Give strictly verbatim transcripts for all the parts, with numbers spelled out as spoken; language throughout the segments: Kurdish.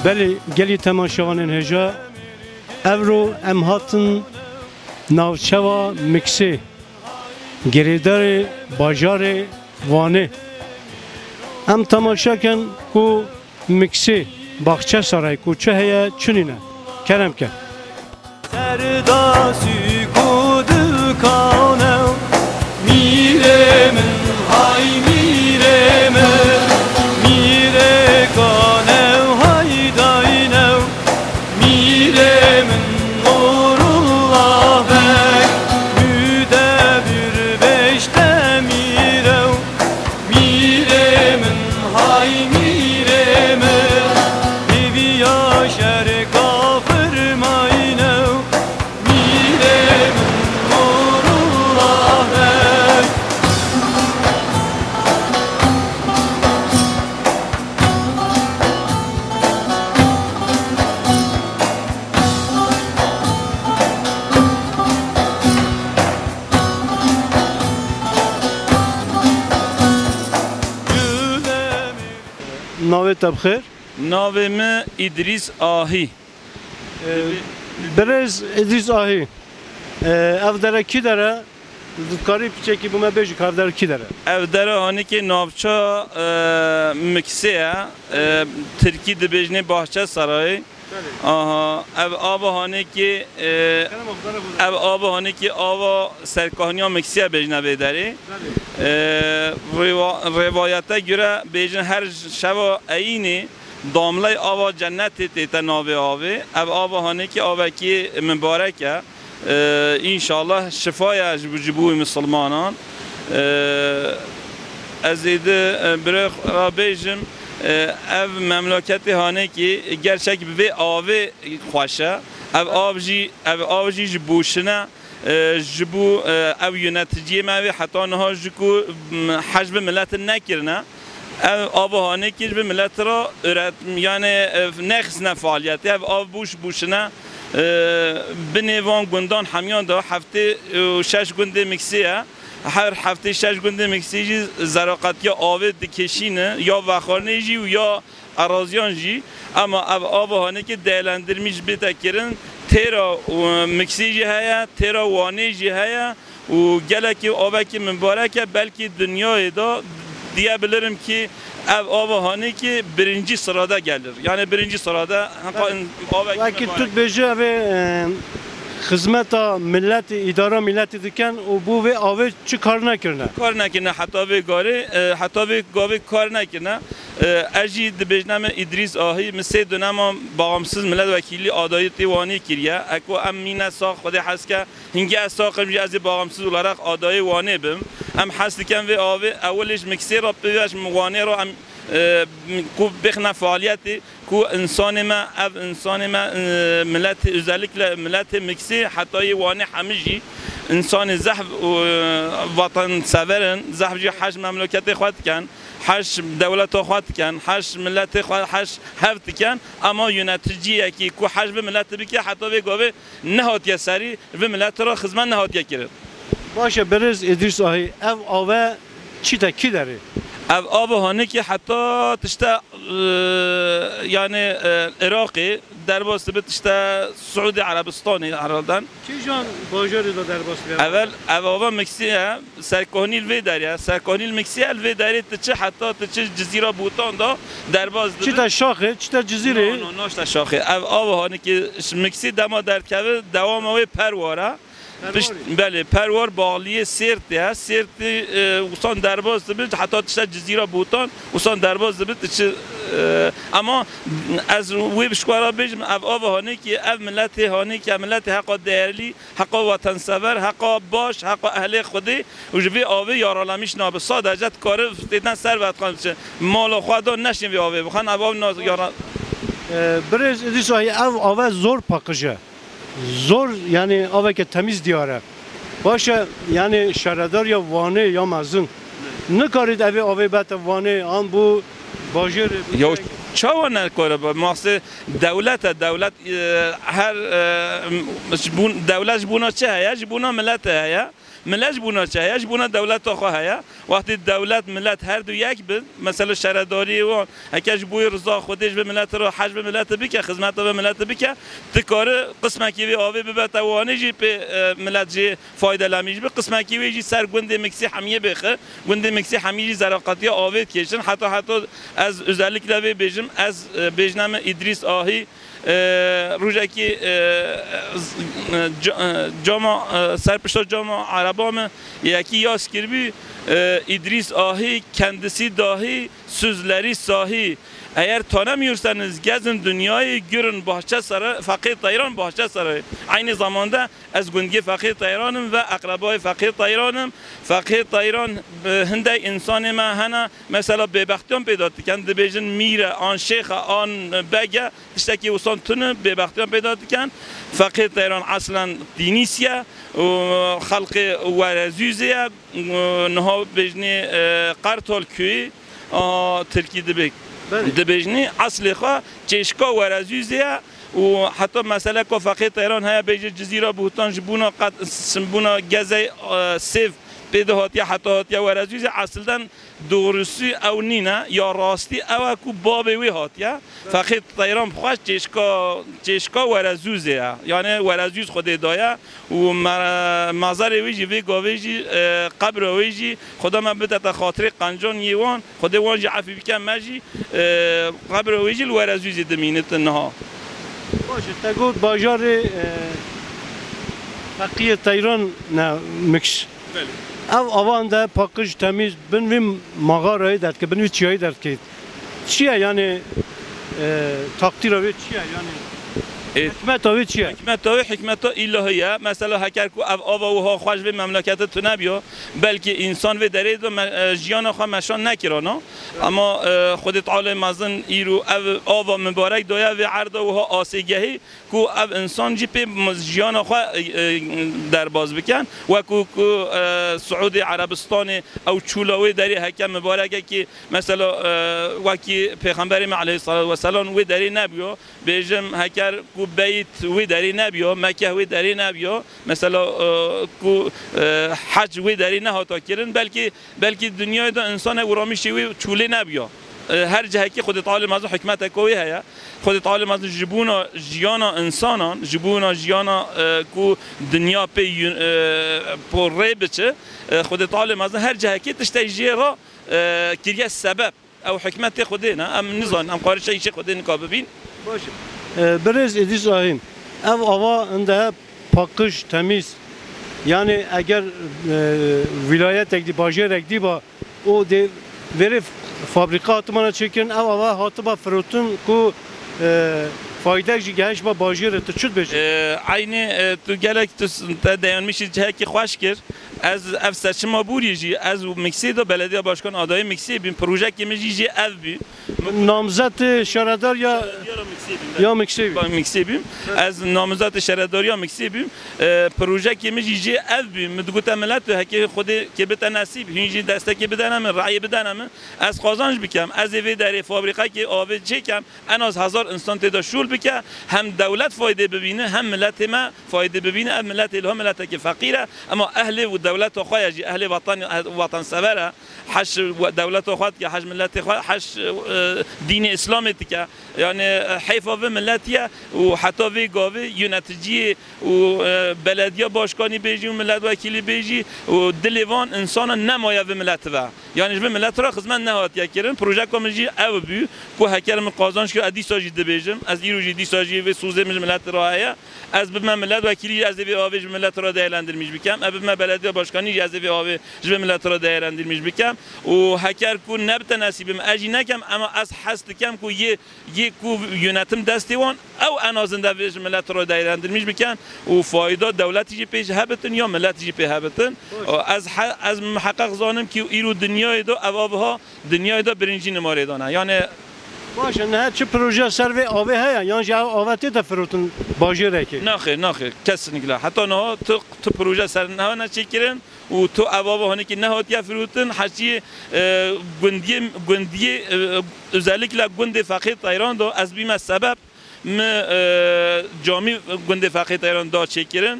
Belê, gelî temaşevanên hêja, evro em hatin navçewa Miksê, girêdarê bajarê Wanê. Em temaşe kin ku Miksê, Baxçesaray ku çi heye, çi nîne. Kerem ke. Serdasî ku dikane, mîrê min, hay mîrê min, mîrê kane, hay dayne, mîrê min, Nurullah Beg, müde bir beşte mîre. Mîrê min, hay mîrê min, hêviya şer kafir mayne. Mîrê min, Nurullah Beg. Navê te bi xêr? Navê min Îdrîs Ahî. Ee, Birêz Îdrîs Ahî. Ee, ev dere kî dere? Dikarî piçekî bi me bêjî ka ev dere kî dere? Ev dere hanîkê navça, e, Miksê ye. E, tirkî dibêjinê Bahçesarayê. Belê. Aha, ev ava hanekî, e, Kerem abi, bana bu. Ev ava hanekî ava serkahniya Miksiye bêjine vê derê. Belê. E, rêva-, rêvayete göre bêjin her şeva eyînê damley ava cennetê tête navê avê. Ev ava hanekî avekî mibarek e. E, înşallah şifa ye ji, ji bo misilmanan. E, ez êdî, e, birê xwe ra bêjim, e, ev memleketê hanekî gerçek bi vê avê xweş e. Ev av jî, ev av jî ji boşine, e, ji bo, e, ev yöneticiyê me vê heta niha ji ku, m, hej bi miletin nekirine. Ev ava hanekî ji vê mileti re üret-, yani, e, nexistine faaliyetê. Ev av boş boşine, e, binê van gundan hemiyan de heftê û şeş gundê Miksê ye. Her heftê şeş gundê Miksê jî zeraqetiya avê dikişîne, ya vexwarinê jî û ya eraziyan jî. Ama ev ava hanekî değerlendirmiş bête kirin. Têra, e, Miksê jî heye, têra Wanê jî heye. Û gelekî avekî mibarek e, belkî dinyayê de diyebilirim ki ev ava hanekî birinci sırada gelir. Yani birinci sırada, ha, tabii, avekî mibarek. Wekî tu dibêjî ev ê, e, xizmeta miletî, îdara miletî dikin û bo vê avê çi kar nekirine? Kar nekirine heta vê garê, e, heta vê gavê kar nekirine. E, ez jî dibêjine min Îdrîs Ahî, min sê dönema bağımsız milletvekilî adayî tê Wanê kiriye. Eko em mîne sax, Xwedê hez ke, hingî ez saqim jî ez ê bağımsız olarak adayê Wanê bim. Em hez dikin vê avê ewilê ji Miksê re pêve ji Wanê re em, e, ku bêxine faaliyetê, ku insanê me, ev insanê me, e, miletê, özellikle miletê Miksê, heta yê Wanê hemî jî insanê zehf û, e, vatansever in, zehf jî hej memleketê xwe dikin, hej dewleta xwe dikin, hej miletê xwe, hej hev dikin, ama yöneticiyekî ku hej bi miletê bike, heta vê gavê nehatiye serî, vê mileti re xizmet nehatiye kirin. Baş e, birêz Îdrîs Ahî, ev ave çi te kî derê? Ev ava hanekî heta tişte, e, yani, e, Iraqê derbas dibe, tişte Suudi Erebistanê herhalden. Kîjan bajarê de derbas dibe? Evel, ev ava Miksê ye, serkohnî li vê derê ye, serkohnî li Miksê ye, li vê derê tu çi heta tu çi Cizîra Bûtan de derbas dibe. Çi te şaxê, çi te Cizîrê? No, no, naşte şaxê. Ev ava hanekî ji Miksê dema derdikeve, dewama wê Perwar e. Pişt, belê, Perwar bağliyê Sêrtê ye. Sêrtê, e, wisa derbas dibe, heta tişte Cizîra Bûtan, wisa derbas dibe, tu çi, e, ama ez wê bi şikwa re bêjim, ev ava hanekî, ev miletê hanekî, ev miletê heqa değerli, heqa vatansever, heqa baş, heqa ehlê Xwedê û ji vê avê yaralamiş nabe. Sadece dikare têden ser ve dixan biçe. Mala xwe da neşin vê avê bixan, ev av na-, yara- E, birêz Îdrîs Ahî, ev ave zor paqij e. Zor, yani aveke temiz diyar e. Baş e, yani şaredar ya Wanê ya mezin nikarît evê avê bete Wanê, an bu bajêrê, bu Ya şehir. Çawa nekare be? Maqsê dewlet e, dewlet, e, her, e, ji bûn-, dewlet ji bona çi heye? Ji bona millet heye. Milet ji bona çi heye? Ji bona dewleta xwe heye. Wextê dewlet, milet her du yek bin, mesela şaredariyê wan, heke ji bo rıza Xwedê ji vê miletê re hej vê miletê bike, xizmeta vê miletê bike, tu kari qismekî vê avê bibete Wanê jî pê, e, milet jê faydelemîş bi. Qismekî wê jî ser gundê Miksî Hemiyê bêxe. Gundê Miksî Hemiyê jî zeraqetiya avê dikêşin. Heta heta ez özellikle vê bêjim, ez, e, bêjine min Îdrîs Ahî, e, rojekî, e, z-, e, ca-, e, cama, e, ser pişta cama ereba min yekî yas kiribî, e, Îdrîs Ahî, kendisi dahi sözleri sahi. Eğer tanımıyorsanız, gezin dünyayı, görün Bahçesaray, Fakir Tayran Bahçesaray. Aynı zamanda ez gundiyê Feqîr Teyran im ve eqrebayê Feqîr Teyran im. Feqîr Teyran, e, hindek insanê me hene, mesela bêbextiyan pêda dikin, dibêjin mîr e, an şêx e, an beg e, tiştekî wisan tune bêbextiyan pêda dikin. Feqîr Teyran eslen dînîs ye û xelqê Werezûzê ye. Niha bêjinê, e, Qertal köyü, a, Tirkî dibê-, Belê. Dibêjinê eslê xwe çêşka Werezûzê ye. Û heta meseleka Feqîr Teyran heye, bêje Cizîra Buhtan ji bona qet-, ji bona gezey, e, sêv pê de hatiye, heta hatiye Werezûzê. Esilden doğrusu ew nîne, ya rastî ew e ku babê wê hatiye. Feqîr Teyran bi xwe çêşka, çêşka Werezûzê ye. Yani Werezûz Xwedê daye û me-, mazarê wê jî vê gavê jî, e, qebra wê jî Xweda me bidete xatirê qencan yê wan. Xwedê wan jî efî bike, me jî, e, qebra wê jî li Werezûzê dimînite niha. Baş e, te got bajarê, e, Feqiyê Teyran ne Mikş. Belê. Ev avan de paqij, temîz, bin vî mağarayê derdike, bin vî çiyayê derdike. Çi ye yani, e, takdîra wê çi ye yani? E, hikmeta wê çi ye? Hikmeta wê hikmeta îlahî ye. Mesela heker ku ev ava wiha xweş vê memleketê tune biyo, belkî însan vê derê de me-, e, jiyana xwe meşan nekirana. Ama, e, Xwedê Teala mezin îro ev ava mibarek daye vê erda wiha asêgehî ku ev însan jî pê m-, jiyana xwe, e, e, derbaz bikin. Weku ku, e, Siûdê Erebistanê ew çûla wê derê heke mibarekekî, mesela, e, wekî Pêxemberê me aleyhissalatu vesselam wê derê nebiyo. Bêjim, heker ku Beyt wê derê nebiyo, Mekeh wê derê nebiyo, mesela, e, ku, e, hec wê derê nehata kirin, belkî, belkî dinyayê de însanek û ramîşê wê çûlê nebiyo. E, her cihekî Xwedê Teala mezin hikmeteke wê heye. Xwedê Teala mezin ji bona jiyana însanan, ji bona jiyana, e, ku dinya pê yun-, e, por rê biçe, e, Xwedê Teala mezin her cihekî tiştek jê re, e, kiriye sebeb. Ew hikmetê Xwedê ne. Em nizanin, em qarîşa îşê Xwedê nika bibîn. Baş e. E, birêz Îdrîs Ahîn, ev ava hinde paqij, temîz. Yani eger, e, wîlayetek dî, bajêrek dî ba, û dê verê fabrîka hatibana çêkirin, ev ava hatiba firotin ku, e, faydek jî gehişt ba bajêrê, tu çi dibêjî? E, eynî, e, tu gelek tu s-, te deyanmişî cihekî xweş kir. Ez ev seçima borî jî, ez û Miksê de belediye başkan adayê Miksê bîm, projeyekê min jî jê ev bî. Namzetê şaredar ya, ya Miksê bîm. Ba Miksê bîm. Ez namzetê şaredariya Miksê bîm. E, projeyekê min jî jê ev bî. Min digote milet, heke Xwedê kê bite nesîb, hûn jî destekê bidene min, rayê bidene min. Ez qazanc bikem. Ez ê vê derê fabrîkayekê avê çêkem. En az hezar însan tê de şûl bike. Hem dewlet faydê bibîne, hem miletê me faydê bibîne. Ev miletê li ho miletekî feqîr e. Ema ehlê û dewleta xwe ye jî, ehlê watan, watansever e. Heş we-, dewleta xwe dike, heş miletê xwe, heş, e, dînê Îslamê dike. Yani, e, heyfa vê miletî ye û heta vê gavê yöneticiyê û, e, belediye başkanî bêjî û milletvekilî bêjî û dilê van însana nemaye vê mileti ve. Yani ji vê mileti re xizmet nehatiye kirin. Projeka min jî ew bû ku heker min qazanç kir, ez dîsa jî dibêjim. Ez îro jî dîsa jî vê sozê min ji mileti re heye. Ez bibime milletvekilî jî ez ê vê avê ji millet re değerlendirmiş bikem. Ez bibime belediye başkanî jî ez ê vê avê ji vê millet re değerlendirmiş bikem. Û heker ku nebite nesîbim ez jî nekem, ema ez hez dikem ku yê, yê ku yönetim destê wan, ew en azinde vê ji millet re değerlendirmiş biken û fayda dewletî jî pê ji hebitin ya millet jî pê hebitin. Baş. Ez he-, ez miheqeq zanim ki îro dinyayê de ev avha dinyayê de birincî nimarê dane. Yani Baş e, niha çi proje ser vê avê heye? Yan jî ev ava tê de firotin bajêrekê? Naxê, naxê, kesinlikle. Heta niha tu, tu proje ser niha neçêkirin û tu ev ava hinekî nehatiye firotin. Heçî, e, gundiyê, gundiyê, e, özellikle gundê Feqîr Teyran de ez bîme sebep, mi, e, camî gundê Feqîr Teyran da çêkirin.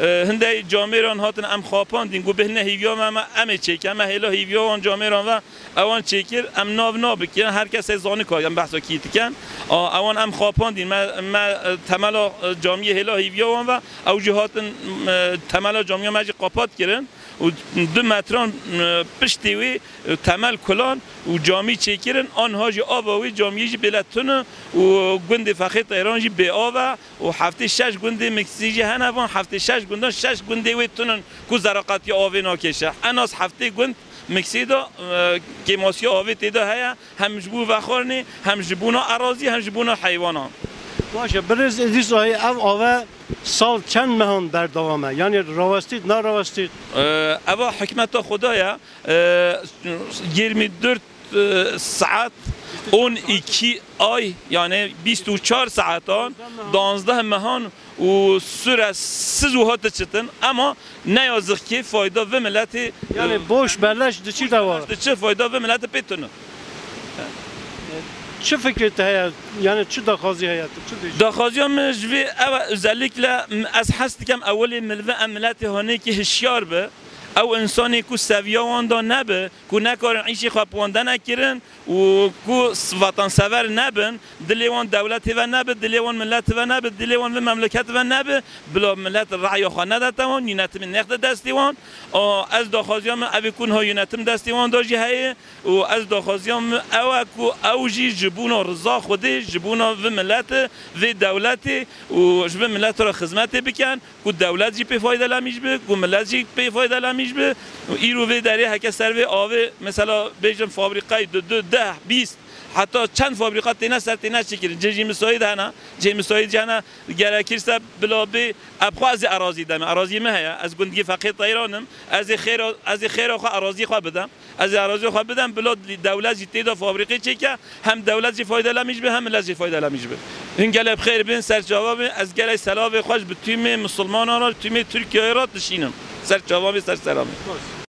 E, hindê camêran hatin em xapandîn, got bihne hîviya me, me em ê çêkin, me hêla hîviya wan camêran ve ewan çêkir, em nav nabikin, her kes ê zani ka em behsa kî dikin. A, ewan em xapandîn, me, me, e, temela, e, camiyê hêla hîviya wan ve, ew jî hatin, e, temela camiya me jî qapat kirin û du metran, e, piştê wî, e, temel kulan û camî çêkirin, anha jî ava wî camiyê jî bêle tune û gundê Fexê Teyran jî bê av e. û heftê şeş gundê miksî jî hene van, heftê şeş gundan şeş gundê wê tunin ku zeraqetiya avê nakêşe. En az heftê gund miksî de, e, kêmasiya avê tê de heye, hem ji bo vexwarinê, hem ji bona erazî, hem ji bona heywanan. Baş e, birêz Îdrîs Ayê, ev ave sal çend mehan berdewam e? Yanî rawestît, narawestît? E, eva hikmeta Xweda ye. E, yirmi dört, e, saat, on iki ay, yani bîst û çar saetan, danzdeh mehan û süresiz wiha diçitin, ama ne yazık ki fayda vê milletê, Yani e, boş, beleş diçî de var. Diçi fayda vê milletê pê tune. Çi fikrê te heye? Yani çi daxwazî heye? Tu çi diyeceksin? Daxwaziya min ji vê ev e, özellikle m-, ez hes dikem ewilê milve em milletê hanê ki hişyar bi. Ew insanê ku seviya wan da nebe, ku nekarin îşê xwe bi wan de nekirin û ku s-, vatansever nebin, dilê wan dewletê ve nebe, dilê wan milletê ve nebe, dilê wan vê memleketê ve nebe, bila millet raya xwe nedete wan, yönetimê nexde destê wan. A, ez daxwaziya min ev ê ku niha yönetim destê wan de jî heye û ez daxwaziya min ew e ku ew jî ji bona riza Xwedê, ji bona vê milletê, vê dewletê û ji vê milletê re xizmetê bikin. Ku dewlet jî pê faydelemîş bi, ku millet jî pê faydelemîş bi. Û îro vê derê heke ser vê avê, mesela bêjin fabrîqayê du, du, deh, bîst, heta çend fabrîqa têne ser têne çêkirin. Cihê jî misoyî de hene, cihê misoyî jî hene, gerekirse bila bê, ev xwe ez ê erazî deme, erazî min heye, ez gundî Feqê Teyran im, ez ê xêra, ez ê xêra xwe erazî xwe bidem. Ez ê erazî xwe bidem, bila dewlet jî tê de fabrîqê çêke, hem dewlet jî faydelemîş be, hem millet jî faydelemîş be. Hûn gelek bi xêr bin, ser çava bin, ez gelek selavê xwe ji bi tûmê misilmanan re, tûmê Tirkiyeyê re dişînim. Ser çava bin, ser selamê.